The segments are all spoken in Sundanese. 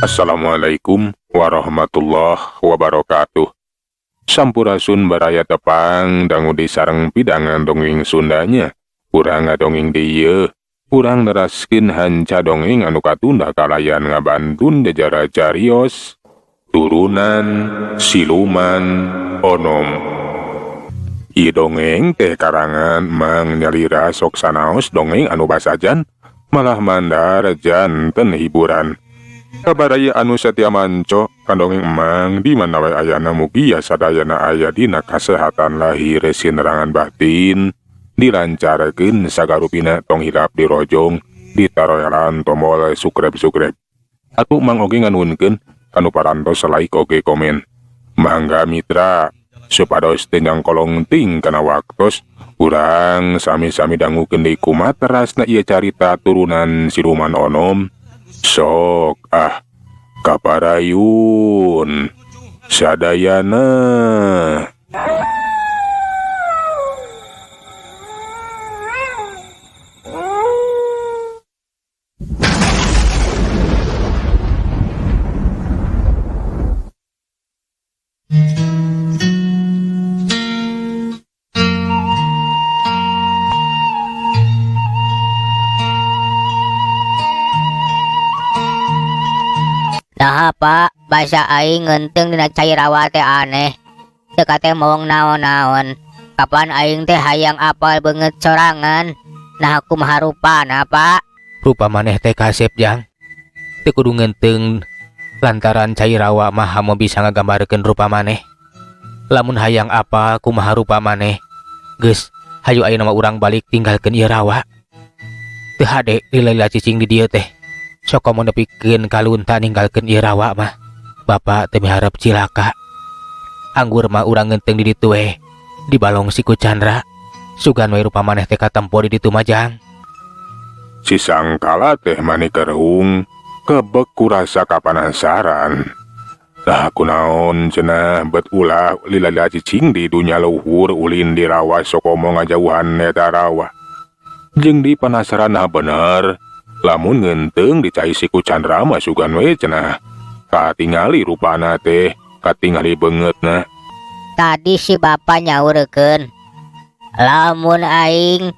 Assalamualaikum warahmatullahi wabarakatuh. Sampurasun baraya tepang dangu di sareng pidangan dongeng Sundanya. Urang ngadongeng dieu, urang neraskeun hanca dongeng anu katunda kalayan ngabantun jajara carios turunan siluman onom. Ieu dongeng teh karangan Mang Nyalira sok sanaos dongeng anu basajan malah mandar janten hiburan. Kabaraya anu satia manco ka dongeng Emang di mana wae ayana mugia sadayana aya dina kasehatan lahir sinerangan batin dilancarkeun sagarupina tong hilap dirojong ditaroelan tombol subscribe. Atuh Mang oge nganuhunkeun kanu parantos like oge komen. Mangga mitra supados teu nyangkolong ting kana waktos urang sami-sami dangukeun deui kumaha terasna ieu carita turunan siluman onom. Sok ah kaparayun sadayana. Nah Pak, basa aing ngenteng dina cai rawa teh aneh. Teu teh mawong naon-naon. Kapan aing teh hayang apal beungeut sorangan. Nah kumaha rupana Pak? Rupa maneh teh kasep jang. Teu kudu ngenteng lantaran cai rawa mah hamo bisa ngagambarkeun rupa maneh. Lamun hayang apal kumaha rupa maneh, geus hayu ayeuna mah urang balik tinggalkeun ieu rawa. Teu hade lila-lila cicing di dieu teh. Sok komo nepikeun kalunta ninggalkeun ieu rawa mah. Bapak teu miharep cilaka. Anggur mah urang ngenteng di ditu we. Di balong siku Chandra. Sugan we rupa maneh teh katempo di ditu mah jang. Si sangkala teh mani kerung kebek kurasa kapanasaran. Lah kunaon cenah bet ulah lila-lila cicing di dunya luhur ulin di rawa sokomo ngajauhan eta rawa. Jeung di panasaran nah bener. Lamun ngenteng di cai siku Chandra mah sugan we cenah. Katingali rupana teh, katingali beungeutna. Tadi si bapak nyaurkeun, lamun aing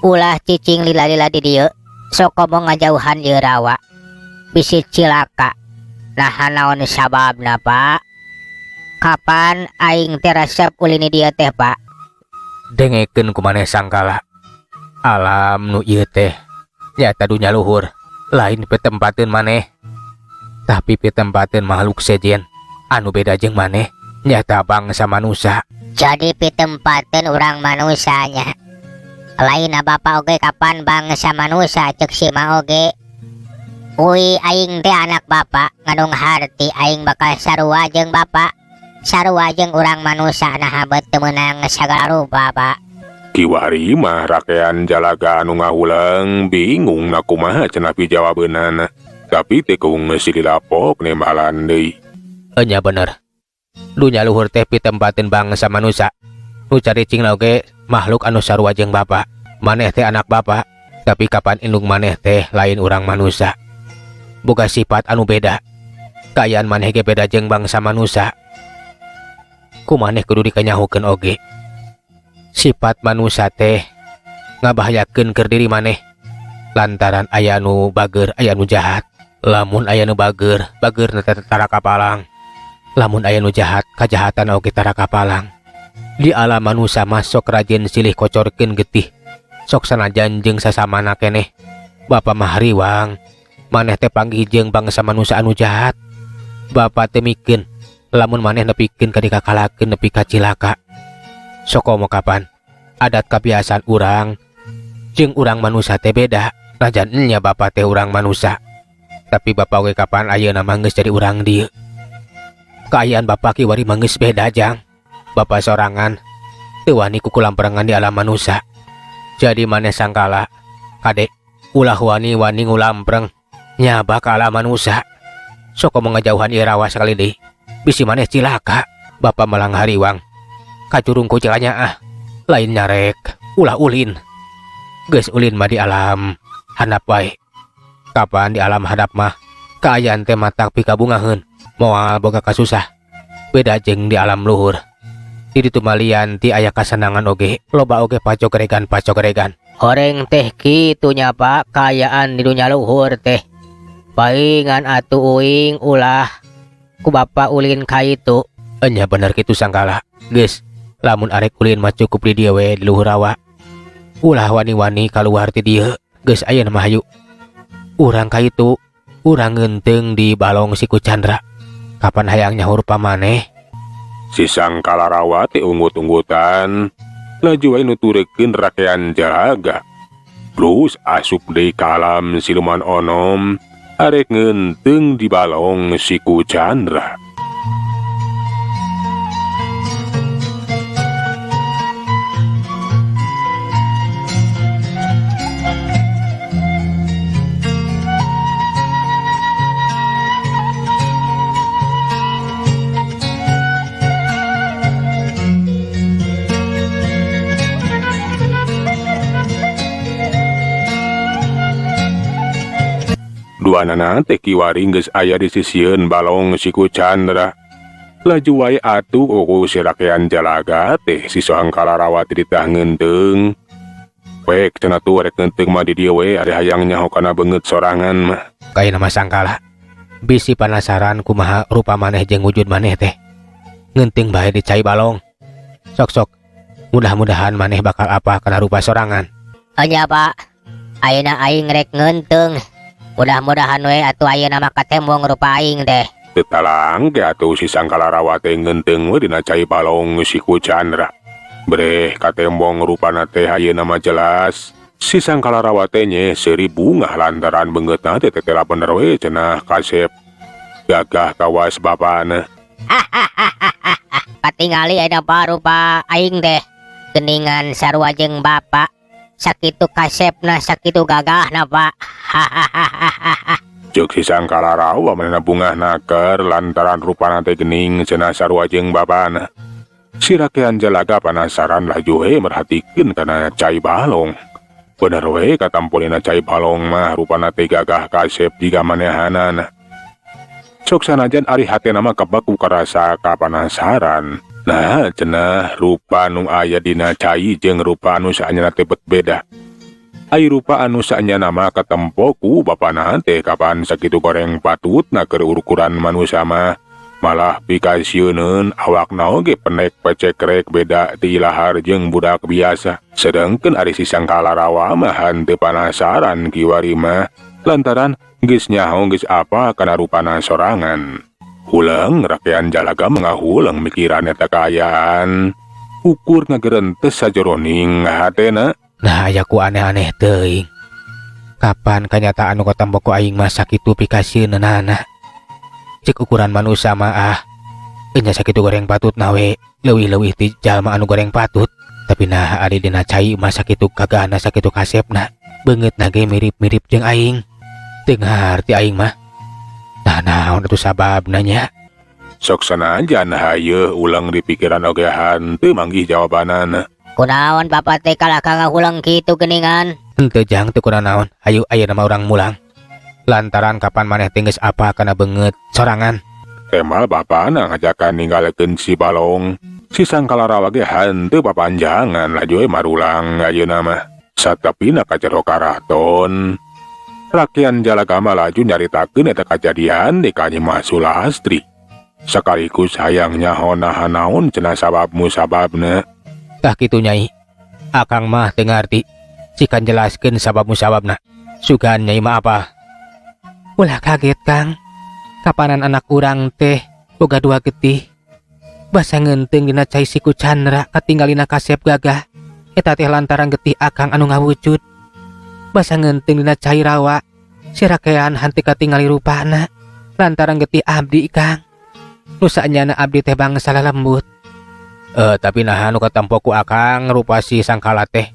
ulah cicing lila-lila di dieu, sok komo ngajauhan ieu rawa. Bisi cilaka. Nah naon sababna Pak? Kapan aing teh resep ulin di dieu teh Pak? Dengekeun ku maneh sangkala. Alam nu ieu teh nyata dunya luhur, lain pitempateun maneh. Tapi pitempateun makhluk sejen anu beda jeung maneh, nyata bangsa manusa. Jadi pitempateun urang manusanya. Lain bapak oge kapan bangsa manusa cek si ma oge. Ui aing teh anak bapak ngadung harti aing bakal sarua jeung bapak. Sarua jeung urang manusa nah bet teu meunang sagala rupa Pak. Kiwari mah rakean jalaga anu ngahulang bingung na kumaha cenah pijawabeunana. Tapi teu keung geus dilapok nembalan deui. Enya bener. Dunya luhur teh pitempateun bangsa manusa. Nu caricing oge makhluk anu sarua jeung bapak. Maneh teh anak bapak, tapi kapan indung maneh teh lain urang manusa. Boga sifat anu beda. Kaayaan maneh ge beda jeung bangsa manusa. Ku maneh kudu dikanyahokeun oge. Sifat manusa teh ngabahayakeun keur diri maneh. Lantaran aya nu bager, aya nu jahat. Lamun aya nu bager, bagerna teh tara kapalang. Lamun aya nu jahat, kajahatan oge tara kapalang. Di alam manusa mah sok rajin silih kocorkeun getih. Sok sanajan jeung sasamana keneh. Bapa mah riwang, maneh teh panggih jeung bangsa manusa anu jahat. Bapa teh mikeun lamun maneh nepikeun ka dikakalakeun nepi ka cilaka. Sokomo kapan adat kebiasaan urang jeung urang manusa teh beda. Najan nya bapa teh urang manusa, tapi bapa we kapan ayeuna mah geus jadi urang dieu. Kaayaan bapa kiwari mah geus beda jang. Bapa sorangan teu wani kukulamperengan di alam manusa. Jadi maneh sangkala kade ulah wani-wani ngulampreng nyaba ka alam manusa. Sok komo ngajauhan ieu rawa sakali deui. Bisi maneh cilaka. Bapa malang hariwang kacurung ku cilanya ah. Lain nyarek ulah ulin. Geus ulin mah di alam handap wae. Kapan di alam hadap mah Kaayaan teh matak pikabungaheun, moal boga kasusah. Beda jeung di alam luhur. Di ditu mah lian ti aya kasenangan oge, loba oge pacogregan-pacogregan. Horeng teh kitu nya Pak, kaayaan di dunya luhur teh. Paingan atuh uing ulah ku bapa ulin ka itu. Enya bener kitu Sangkala. Geus, lamun arek ulin mah cukup di dieu we di luhur rawa. Ulah wani-wani kaluar ti dieu. Geus ayeuna mah hayu. Urang ka itu, urang ngeunteung di balong Siku Chandra. Kapan hayang nyaho rupa maneh? Si Sangkala Rawa teh unggut-unggutan, laju wae nuturkeun rakean jalaga. Plus asup deui ka alam siluman onom, arek ngeunteung di balong Siku Chandra. Duanana teh kiwari geus aya di sisieun balong Siku Chandra. Laju wae atuh ku si rakean jalaga teh si Sangkala Rawa teh ditah ngeunteung. Wek cenah tuh rek ngeunteung mah di dieu we ari hayang nyaho kana beungeut sorangan mah. Kaina mah Sangkala. Bisi panasaran kumaha rupa maneh jeung wujud maneh teh. Ngeunteung bae di cai balong. Sok-sok mudah-mudahan maneh bakal apa kana rupa sorangan. Enya Pak, ayeuna aing rek ngeunteung. Mudah-mudahan we atuh ayeuna mah katembong rupa aing teh. Teu talang ge atuh si Sangkala Rawa teh ngeunteung we dina cai balong Siku Chandra. Breh katembong rupana teh ayeuna mah jelas. Si Sangkala Rawa teh nye seuri bungah lantaran beungeutna teh tetela bener we cenah kasep. Gagah kawas bapana. Katingali ayeuna baru rupa aing teh. Geningan sarua jeung bapa. Sakitu kasepna sakitu gagahna Pak. Ceuk si Sangkala Rawa manehna bungah naker lantaran rupana teh gening cenah sarua jeung bapana. Si rakean jalaga panasaran laju we merhatikeun kana cai balong. Bener we katamponina cai balong mah rupana teh gagah kasep jiga manehanana. Sok sanajan ari hatena mah kebak ku karasa kapanasaran. Nah, cenah rupa nu aya dina cai jeung rupa anu saanyana teh bet beda. Ai rupa anu saanyana mah katempo ku bapana teh kapan sakitu goreng patutna keur ukuran manusia mah. Malah pikasieuneun awakna oge penek pecekrek beda ti lahar jeung budak biasa. Sedengkeun ari si Sangkala Rawa mah henteu panasaran kiwari mah lantaran geus nyaho geus apa kana rupana sorangan. Huleng rakean jalaga mengahuleng mikiran eta kaayaan. Ukur ngagerentes sajroning hatena. Nah aya ku aneh-aneh teuing. Kapan kanyataan nu katempo ku aing mah sakitu pikasieunana. Cek ukuran manusia mah ah. Enya sakitu goreng patut we, leuwih-leuwih ti jalma anu goreng patut. Tapi nah ari dina cai mah sakitu gagahna sakitu kasepna. Beungeutna ge mirip-mirip jeung aing. Teu ngarti aing mah. Nah naon atuh sababna nya? Sok sanajan hayeeh ulang di pikiran oge henteu manggih jawabanana. Kunaon bapa teh kalah ka ngahuleng kitu geuningan? Henteu jang teu kunanaon. Hayu ayeuna mah urang mulang. Lantaran kapan maneh teh geus apa kana beungeut sorangan. Temal bapana ngajakan ninggalkeun si balong. Si Sangkala Rawa ge henteu papanjangan laju we marulang ayeuna mah. Satepina ka jero karaton. Rakean jalaga mah laju nyaritakeun eta kajadian di ka Nyi Mas Sulastri. Sekaligus hayang nyaho naha naon cenah sabab musababna. Tah kitu Nyai. Akang mah teu ngarti. Cikan jelaskeun sabab musababna. Sugan Nyai mah apa? Ulah kaget Kang. Kapanan anak urang teh boga dua getih. Basa ngeunteung dina cai Siku Chandra katinggalina kasep gagah. Eta teh lantaran getih akang anu ngawujud. Basa ngeunteung dina cai rawa. Si rakean henteu katingali rupana. Lantaran getih abdi Kang. Nu saenyana abdi teh bangsa lalembut. Tapi naha nu katempo ku akang rupa si Sangkala teh.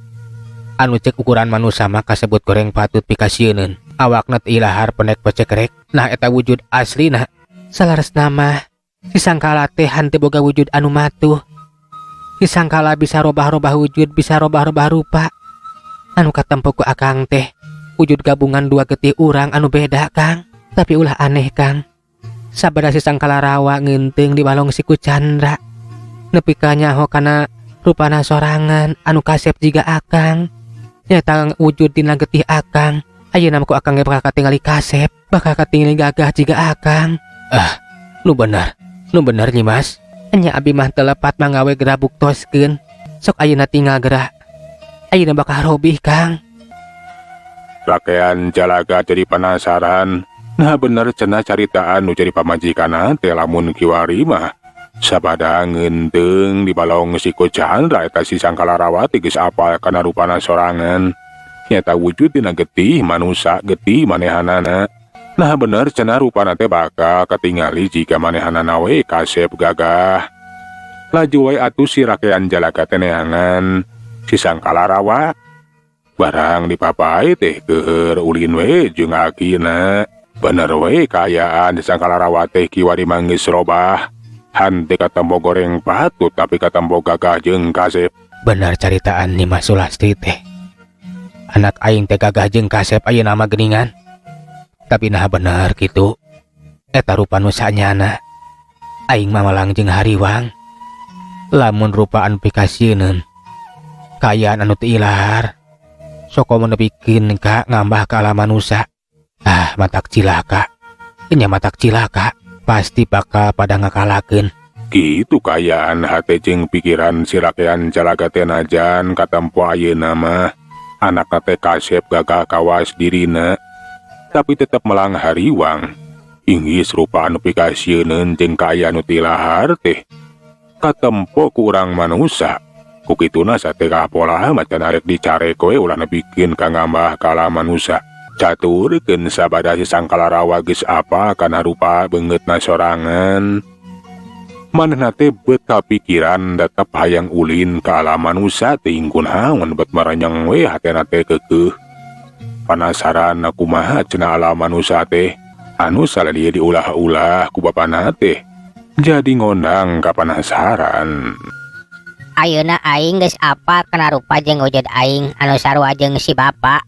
Anu cek ukuran manusia mah kasebut goreng patut pikasieuneun. Awakna teh ilahar penek pecekrek. Nah eta wujud aslina. Salaresna mah si Sangkala teh henteu boga wujud anu matuh. Si Sangkala bisa robah-robah wujud, bisa robah-robah rupa. Anu katempo ku akang teh wujud gabungan dua getih urang anu beda Kang. Tapi ulah aneh, Kang. Sabada si Sangkala Rawa ngeunteung di balong siku Chandra, nepi ka nyaho kana rupana sorangan anu kasep jiga akang. Nyata wujud dina getih akang. Ayeuna mah ku akang ge bakal katingali kasep, bakal katingali gagah jiga akang. Ah, nu bener. Nu bener, Nyi Mas. Nya abi mah teu lepat manggawe geura buktoskeun. Sok ayeuna tinggal geura. Ayeuna bakal robih, Kang. Rakean Jalaga jadi penasaran. Nah, bener cenah caritaan nu jadi pamajikanna teh lamun kiwari mah. Sabada ngeunteung di balong siku Chandra eta si Sangkala teh geus apal kana rupana sorangan. Nyata wujud dina getih manusa, getih manehanana. Nah, bener cenah rupana teh bakal katingali jiga manehanana we kasep gagah. Laju wae atuh si Rakean Jalaga teh neangan si Sangkala Rawa. Barang dipapai teh keur ulin we jeung akina. Bener we kaayaan si Sangkala Rawa teh kiwari mah geus robah. Henteu katempo goreng patut, tapi katempo gagah jeung kasep. Bener caritaan Nyi Mas Sulastri teh. Anak aing teh gagah jeung kasep ayeuna mah geuningan. Tapi nah bener kitu. Eta rupa nu sanyana. Aing mah malang jeung hariwang. Lamun rupa anu pikasieun, kaayaan anu teu ilahar. Sok komo nepikeun ka ngambah ka alam manusa. Ah, matak cilaka. Nya matak cilaka. Pasti bakal pada ngakalakeun. Kitu kaayaan hate jeung pikiran si Rakean Jalaga teh, najan katempo ayeuna mah anakna teh kasep gagah kawas dirina, tapi tetep melang hariwang. Inggis rupa anu pikasieun jeung kaayaan nu tilahar teh katempo ku urang manusa. Ku kituna satekah pola macan arek dicarek we ulah nepikeun ka ngambah ka alam manusa. Caturkeun sabada si Sangkala geus apal kana rupa beungeutna sorangan. Manehna teh beut kapikiran tetep hayang ulin ka alam manusa, teuing kunaon bet marenyeng we hatena teh keukeuh. Panasaran kumaha cenah alam manusa teh anu saladieu diulah-ulah ku bapana teh. Jadi ngondang kapanasaran. Ayeuna aing geus apal kana rupa jeung wujud aing anu sarua jeung si bapa.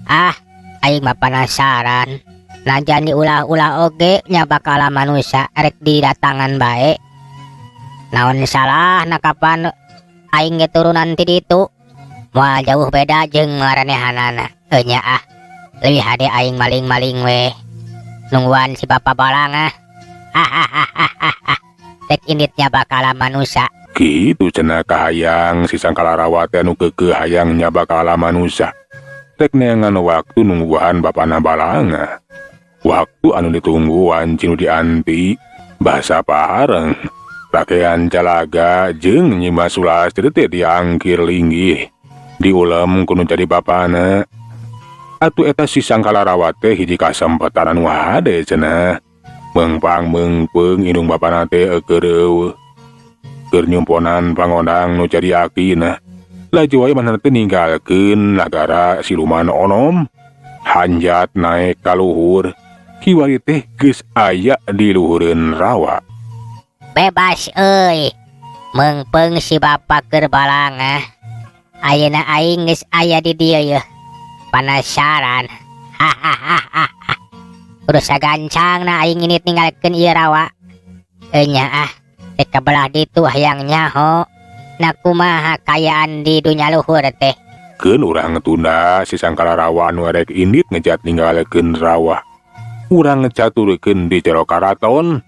Ah, aing mah panasaran. Najan diulah-ulah oge nya bakal manusia rek didatangan bae. Naon salah na kapan aing ge turunan ti ditu. Moal jauh beda jeung maranehanana. Nya ah, leuwih hade aing maling-maling we. Nungguan si bapa balang ah. Hahaha. Rek inditnya bakal manusia. Kitu cenah kahayang si Sangkala teh anu keukeuh hayang nyaba ka alam manusia. Rek neangan waktu nungguan bapana balanga. Waktu anu ditungguan cinu dianti bahasa pareng. Rakean Jalaga jeung Nyi Mas Sulastri teh diangkir linggih. Diulem ku nu jadi bapana. Atuh eta si Sangkala teh hiji kasempatan anu hade cenah. Meungpang meungpeung indung bapana teh eukeureuh. Keur nyumponan pangondang nu jadi akina. Laju wae manehna teh ninggalkeun nagara siluman onom. Hanjat naek ka luhur. Kiwari teh geus aya di luhureun rawa. Bebas euy. Meungpeung si bapa keur balangah. Ayeuna aing geus aya di dieu yeuh. Panasaran. Hahaha. Kudu sagancang na aing ini tinggalkeun ieu rawa. Enya ah, rek ka belah ditu hayang nyaho. Na kumaha kaayaan di dunya luhur teh. Keun urang tunda si Sangkala Rawa anu erek indit ngejat ninggalkeun rawa. Urang caturkeun di jero karaton.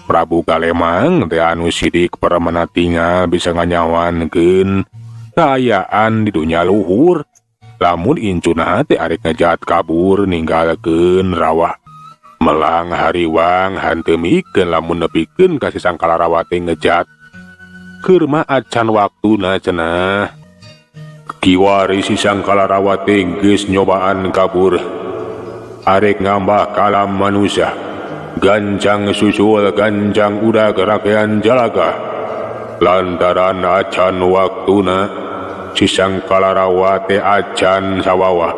Prabu Galemang teh anu sidik permana tinggal bisa nganyawankeun kaayaan di dunya luhur. Lamun incuna teh arek ngejat kabur ninggalkeun rawa. Melang hariwang hanteu mikeun lamun nepikeun ka si Sangkala teh ngejat. Keur mah acan waktuna cenah. Kiwari si Sangkala teh geus nyobaan kabur. Arek ngambah ka alam manusia. Gancang susul gancang udag Rakean Jalaga. Lantaran acan waktuna si Sangkala teh acan sawawa.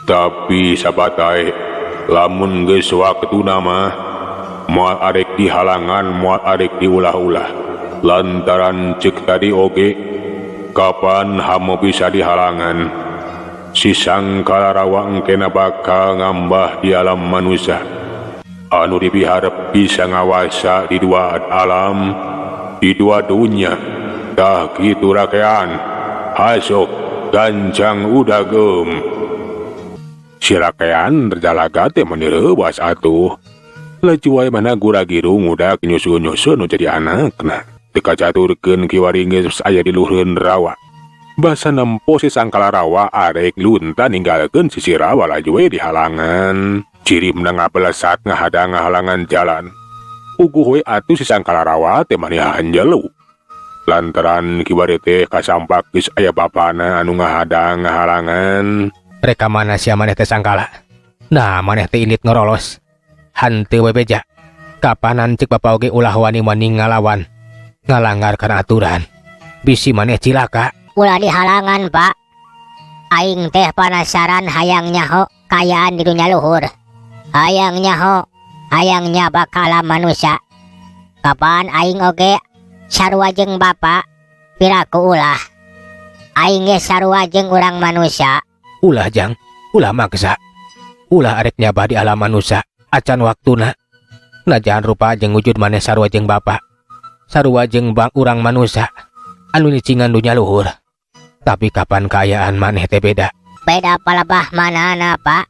Tapi sabatae lamun geus waktuna mah moal arek dihalangan, moal arek diulah-ulah. Lantaran cek tadi oge kapan hamu bisa dihalangan. Si Sangkala Rawa engkena bakal ngambah di alam manusia anu dipiharep bisa ngawasa di dua alam, di dua dunya. Tah kitu rakean, hasok gancang udagem. Si rakean jalaga teh meuni reuwas atuh. Laju wae mana gura-giru ngudak nyusul-nyusul nu jadi anakna. Teu kacaturkeun kiwari geus aya di luhureun rawa. Basa nempo si Sangkala Rawa arek lunta ninggalkeun sisi rawa, laju we dihalangan. Cirimna ngabelesat ngahadang ngahalangan jalan. Puguh we atuh si Sangkala Rawa teh mani hanjelu. Lantaran kiwari teh kasampak geus aya bapana anu ngahadang ngahalangan. Rek ka mana sia maneh teh, Sangkala? Nah, maneh teh indit ngorolos. Hanteu we beja. Kapanan cek bapa oge ulah wani-wani ngalawan. Ngalanggar kana aturan. Bisi maneh cilaka. Ulah dihalangan, Pak. Aing teh penasaran hayang nyaho kaayaan di dunia luhur. Hayang nyaho, hayang nyaba ka alam manusia. Kapan aing oge sarua jeung bapa, piraku ulah. Aing ge sarua jeung urang manusia. Ulah, Jang, ulah maksa. Ulah arek nyabah di alam manusia. Acan waktuna. Najan rupa jeung wujud maneh sarua jeung bapa. Sarua jeung bang urang manusia. Anu nyicingan dunya luhur. Tapi kapan kaayaan maneh teh beda? Beda palebah manana, Pak?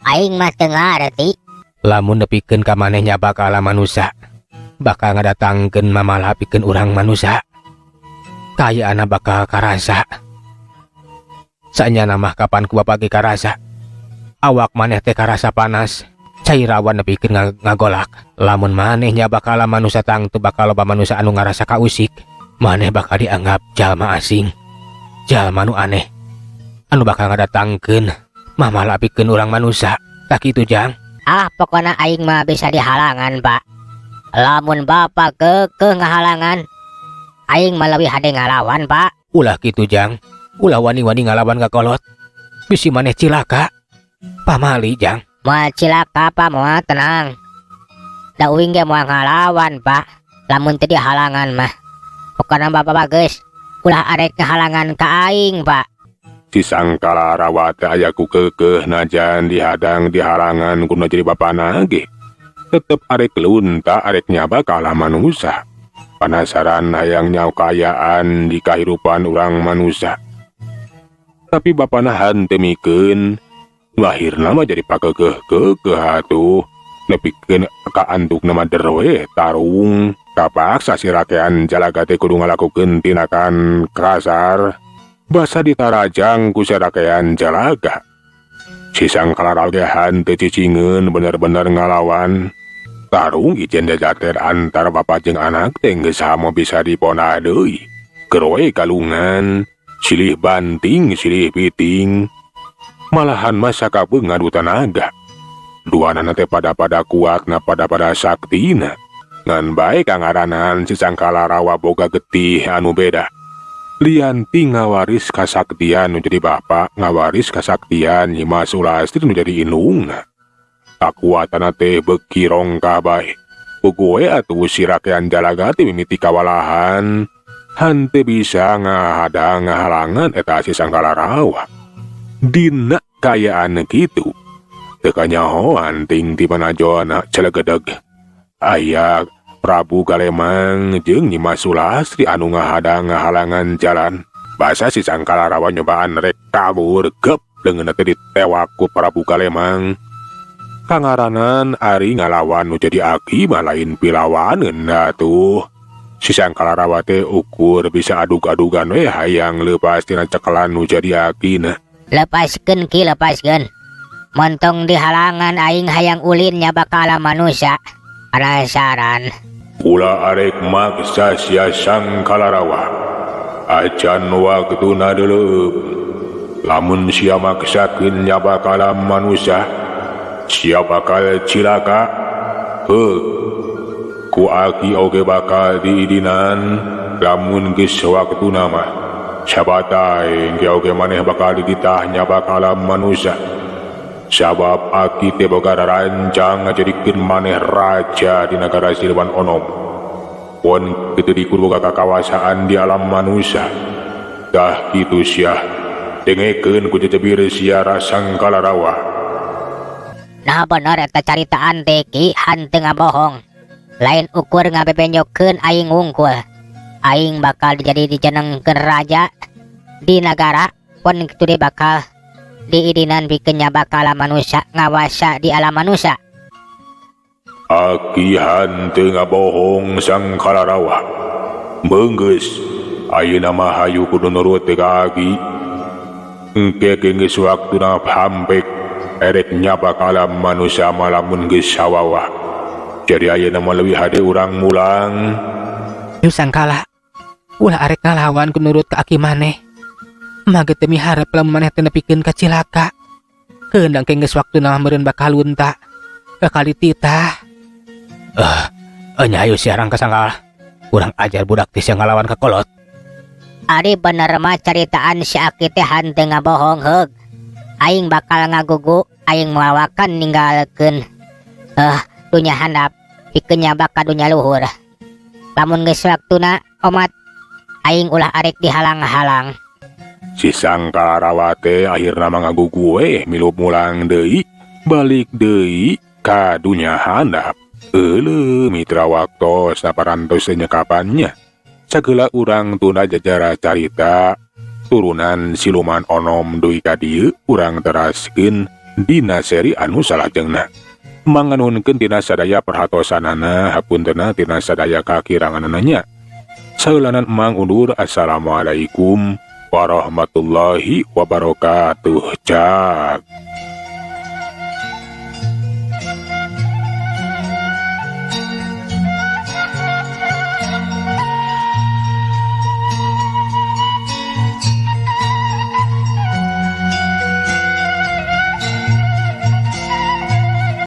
Aing mah teu ngarti. Lamun nepikeun ka maneh nyaba ka alam manusia, bakal ngadatangkeun mamalah pikeun urang manusia. Kaayaanna bakal karasa. Sanyana mah kapan ku bapa ge karasa. Awak maneh teh karasa panas. Cai rawan nepikeun ngagolak. Lamun maneh nyaba ka alam manusia, tangtu bakal loba manusia anu ngarasa kausik. Maneh bakal dianggap jalma asing. Jalma nu aneh. Anu bakal ngadatangkeun mamalah pikeun urang manusia. Tah kitu, Jang. Ah, pokokna aing mah bisa dihalangan, Pak. Lamun bapak keukeuh ngahalangan, aing mah leuwih hade ngalawan, Pak. Ulah kitu, Jang. Ulah wani-wani ngalawan ka kolot. Bisi maneh cilaka. Pamali, Jang. Moal cilaka, Pak, moal, tenang. Da uing ge moal ngalawan, Pak. Lamun teu dihalangan mah. Pokokna bapak bagus. Ulah arek ngahalangan ka aing, Pak. Si Sangkala Rawa teh aya ku keukeuh najan dihadang dihalangan ku nu jadi bapana ge. Tetep arek lunta, arek nyaba ka alam manusia. Penasaran hayang nyaho kaayaan di kahirupan urang manusia. Tapi bapana henteu mikeun. Lahirna mah jadi pakeukeuh-keukeuh atuh. Nepikeun ka antukna mah der we tarung. Kapaksa si rakean jalaga teh kudu ngalakukeun tindakan kasar. Basa ditarajang ku si rakean jalaga. Si Sangkala Rawa ge henteu cicingeun, bener-bener ngalawan. Tarung ijen jajater antar bapa jeung anak teh geus samo bisa diponah deui. Keur we galungan, silih banting, silih piting. Malahan mah sakapeung ngadu tanaga. Duanana teh pada-pada kuatna, pada-pada saktina. Ngan bae kangaranan si Sangkala Rawa boga getih anu beda. Lian ti ngawaris kasaktian nu jadi bapa, ngawaris kasaktian Nyimas Sulastri nu jadi indungna. Kakuatanna teh beuki rongkah bae. Puguh we atuh si rakean jalaga teh mimiti kawalahan. Henteu bisa ngahadang ngahalangan eta si Sangkala Rawa. Dina kaayaan kitu, teu kanyahoan ting ti panajona celegedeg. Aya Prabu Galemang jeung Nyimas Sulastri anu ngahadang ngahalangan jalan. Basa si Sangkala Rawa nyobaan rek kabur, gep, leungeunna teh ditewak ku Prabu Galemang. Kangaranan ari ngalawan nu jadi aki mah lain pilawaneun atuh. Si Sangkala Rawa teh ukur bisa adug-adugan we hayang leupas tina cekelan nu jadi akina. Lepaskeun, Ki, lepaskeun. Montong dihalangan, aing hayang ulin nyaba ka alam manusia. Penasaran. Ulah arek maksa sia, Sangkala Rawa. Acan waktuna deuleup. Lamun sia maksakeun nyaba ka alam manusia, sia bakal cilaka. Heuh. Ku aki oge bakal diidinan lamun geus waktuna mah. Sabatah engke oge maneh bakal dititah nyaba ka alam manusia. Sabab aki teh boga rancang ngajadikeun maneh raja di nagara Siluman Onom. Pon kitu dikur boga kakawasaan di alam manusia. Dah kitu sia. Dengekeun ku jejebir siara Sangkala Rawa. Nah, bener eta caritaan teh, Ki, hanteu ngabohong. Lain ukur ngabebenjokeun aing wungkul. Aing bakal jadi dijenengkeun raja di nagara pon kitu deui, bakal diidinan pikeun nyabak ka alam manusia, ngawasa di alam manusia. Aki hanteu ngabohong, Sangkala Rawa. Beunggeus, ayeuna mah hayu kudu nurut ka Aki. Engke geus waktuna hampek erek nyabak alam manusia malamun geus sawawah. Jadi ayeuna mah leuwih hade urang mulang. Yuk, Sangkala. Ulah arek ngalawan ku nurut ka aki maneh. Mage teu miharep lamun maneh teh nepikeun ka cilaka. Keun engke geus waktuna mah meureun bakal lunta. Bakal dititah. Eh, nya hayu sia rangka, Sangkala. Kurang ajar budak teh, sia ngalawan ka kolot. Ari bener mah caritaan si Aki teh hanteu ngabohong, heug. Aing bakal ngagugu, aing moal waka ninggalkeun dunya handap pikeun nyabak ka dunya luhur. Lamun geus waktuna omat, aing ulah arek dihalang-halang. Si Sangkala Rawa teh akhirna mah ngagugu we, milu mulang deui, balik deui ka dunya handap. Euleuh, mitra, waktos parantos teh nyekapannya. Sagala urang tunda jajara carita turunan siluman onom dugi ka dieu, urang teraskeun dina seri anu salajengna. Manganuhunkeun tina sadaya perhatosanana, hapuntenna tina sadaya kakiranganana nya. Saeulanan Emang undur, assalamualaikum warahmatullahi wabarakatuh. Cak.